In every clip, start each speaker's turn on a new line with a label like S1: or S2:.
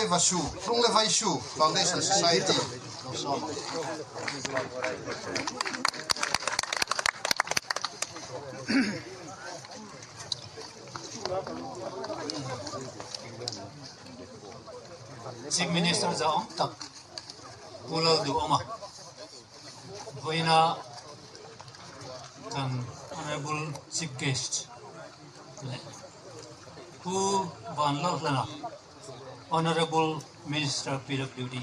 S1: Lunglei Lunglei Vaishu Foundation Society lo sawm ang.
S2: Chief Minister za awm tak Pu Lalduhawma vawiina kan Honourable Chief Guest leh Pu Vanlalhlana Honourable Minister PWD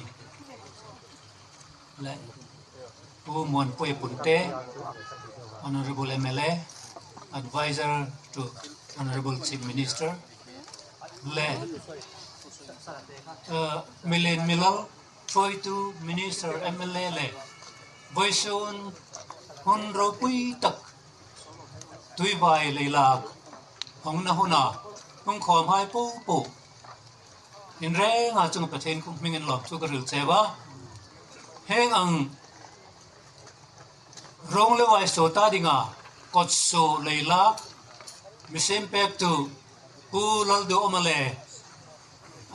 S2: leh Pu Muanpuia Punte Honourable mla Adviser to Honourable Chief Minister leh Milen Milal hruaitu Minister mla leh Vawisawn hun ropui tak Tuivai leilak hawngna huna hungkhawm hai pu pu inrengah chunga Pathian kawng hmingin lawm chu ka ril cheu a. Heng ang rawng leh uai saw ta dinga kawt saw leilak mihring pek tu Pu Lalduhawma leh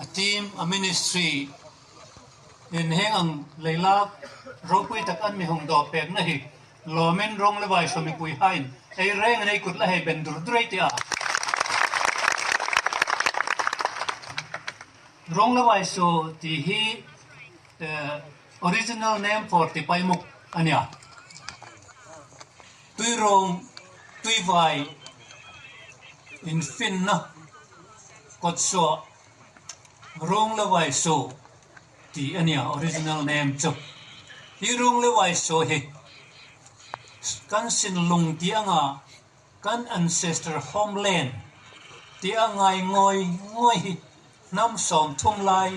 S2: a team a ministry in heng ang leilak ropui tak an mihung dawh pekna hi Lawmin rawng le vai hrawmi pui hain ei reng in ei kut la hei ben dur dur ei tia. Rawng le vai su ti hi original name for Tipaimuk ania. Tui rawng tui vai in finna kawt suah rawng le vai su Tih a nia original name chu. Hi rung le uai saw hi kan sinlung tih anga kan ancestor homeland tih a ngai ngawi ngawi hi hnam 30 lai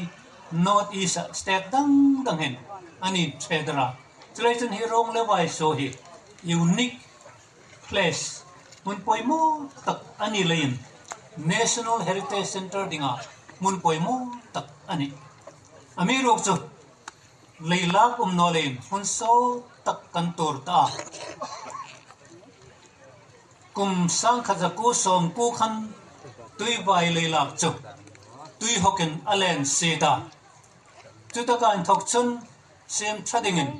S2: North East ah state dang dang in an in thedar a. Chulai chuan hi rung le uai saw hi unique place hmun pawimawh tak a ni laiin National Heritage Centre dingah hmun pawimawh tak a ni. A mi ruk chu lei lak um naw leiin hmun saw tak kan tur ta a. Kum 1990 khan tuivai lei lak chu tui hawkin a len si ta. Chutaka inthawk chun siam tha dingin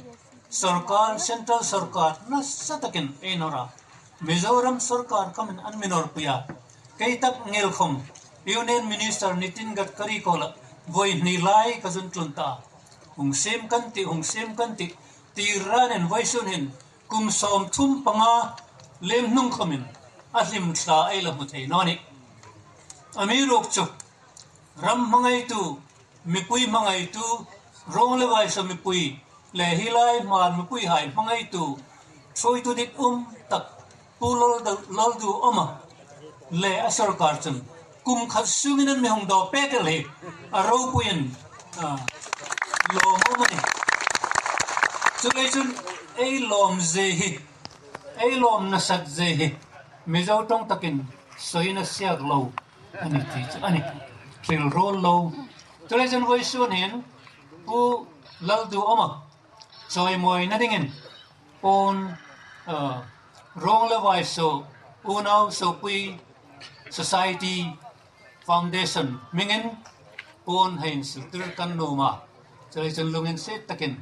S2: sorkar, Central sorkar nasa takin a inawrh a, Mizoram sorkar khamin an min awrhpui a, kei tak Ngelkhawm, Union Minister Nitin Gadkari kawlah vawi hnih lai ka zun tlun ta a, hung sim kan tih, hung sim kan tih tir ranin vawi sun hin kum 35 lem hnung khawmin a hlim thla a ila hmu thei no a ni. A mi ruk chu Ram hmangaitu, mipui hmangaitu, rawng le vaisa mipui leh hilai hman mipui hai hmangaitu, hruaitu dik um tak Pu Lalduhawma leh a sorkar chun kum khat sungin an mihung dawh pek el hi a ropuiin lawmawm a ni. Chulei chun ei lawm ze hi, ei lawm nasat ze hi Mizo tawng takin sawiin a siak lo. A ni tih chu a ni. Hril rawl lo. Chulai chuan vawi suan hian Pu Lalduhawma chawimawi na dingin pawn rawng le vai so unau sopui society foundation hmingin pawn hei insiltir kan nuam a, chulai chuan lungin set takin.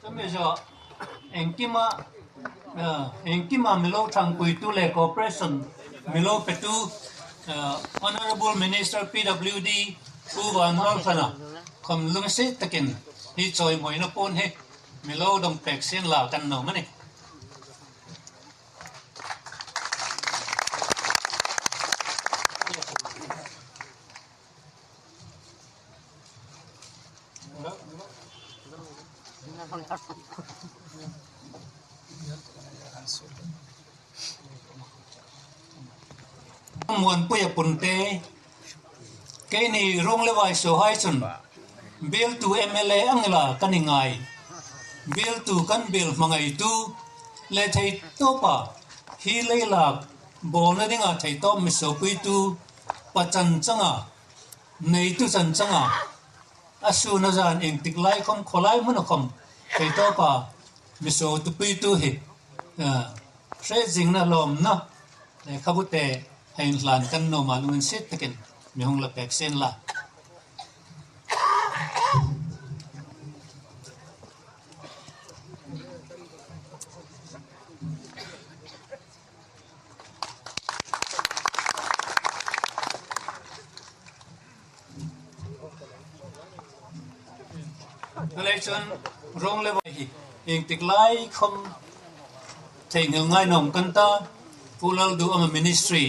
S2: Chumi zawh engkima engkima milo thangpuitu leh cooperation milo petu Honourable Minister PWD Pu Vanlalhlana khawm lungsi takin hi chawimawina pawn hi milo dawng pek sin la kan nawm a ni. Muanpuia punte keini Rawnglewai Sawhai chun bialtu mla angela kan i ngai. Bialtu kan bial hmangaitu leh thei tawpa hi leilak bawlna dingah thei tawp misopuitu pachan changa. Neitu chan changa a suna zan engtik lai khawm khawlai hmun a khawm thei tawp a, miso tupuitu hi hre zingna lawmna lehkhabu te a inhlan kan nuamah lungin sit takin mihung la pek sen la. Chulai chuan rawng le vai hi engtik lai khawm theihnghilh ngainawm kan ta Pu Lalduhawma Ministry.